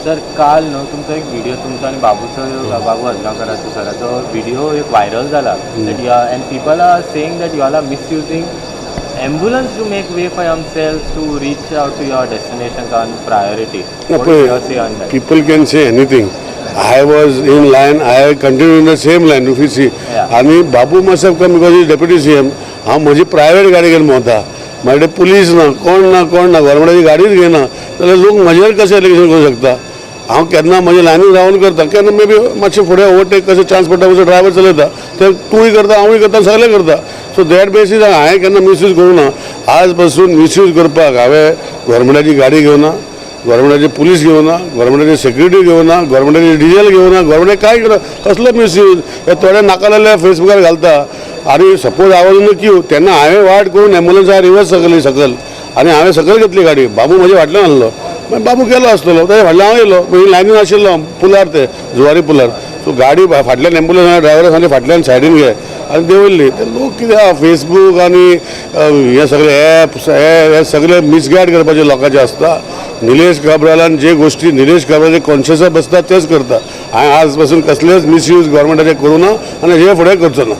Sir, काल न्हू तुमचो एक व्हिडिओ, तुमचो आनी बाबूचो, बाबू आजगांवकाराचो सराचो व्हिडिओ एक व्हायरल जाला that you are, and people are saying that you are misusing ambulance to make way for yourselves to reach out to your destination on priority. ना, पळय, people can say anything. I was in line, I continue in the same line, if you see. आनी बाबू must have come because is deputy CM. हांव म्हजी private गाडी घेवन भोंवता. म्हाजे कडेन पुलीस ना, कोण ना, कोण ना, गव्हर्मेंटाची गाडीच घेयना जाल्यार लोक म्हजेर कशें एलिगेशन करूं शकता? हांव केन्ना म्हज्या लायनीन रावन करता, केन्ना मे बी मातशें फुडें ओवरटेक कशें चान्स पडटा, तसो ड्रायवर चलयता. ते तूंय करता, हांवूय करता, सगळे करता. सो that basis हांवें केन्ना मिसयूज करूं ना. आज पासून मिसयूज करपाक हांवें गव्हर्मेंटाची गाडी घेवना, गव्हर्मेंटाची पुलीस घेवना, गव्हर्मेंटाची सेक्युरिटी घेवना, गव्हर्मेंटाची डिझेल घेवना, गव्हर्मेंट काय घेवना. कसलो मिसयूज हे थोडे नाका जाल्ले फेसबुकार घालता. आनी सपोज हांव इन क्यू, तेन्ना हांवें वाट करून एम्बुलन्स रिवर्स सकयल सकयल आनी हांवें सकयल घेतली गाडी. बाबू म्हज्या फाटल्यान आसलो, मागीर बाबू गेलो आसतलो, ताच्या फाटल्यान हांव येयलो. मागीर लायनीन आशिल्लो पुलार, ते जुवारी पुलार. सो गाडी फाटल्यान एम्बुलन्स, ड्रायव्हरा सांगले, फाटल्यान सायडीन घे आनी देंवयल्ली. ते लोक कितें आहा, फेसबूक आनी हे सगळे एप्स हे हे सगळे मिसगायड करपाचे लोकांचे आसता. निलेश काब्रालान जे गोश्टी निलेश काब्राले कॉन्शियसार बसता, तेच करता. हांवें आज पासून कसलेच मिसयूज गव्हर्मेंटाचे करूं ना आनी हे फुडें करचो ना.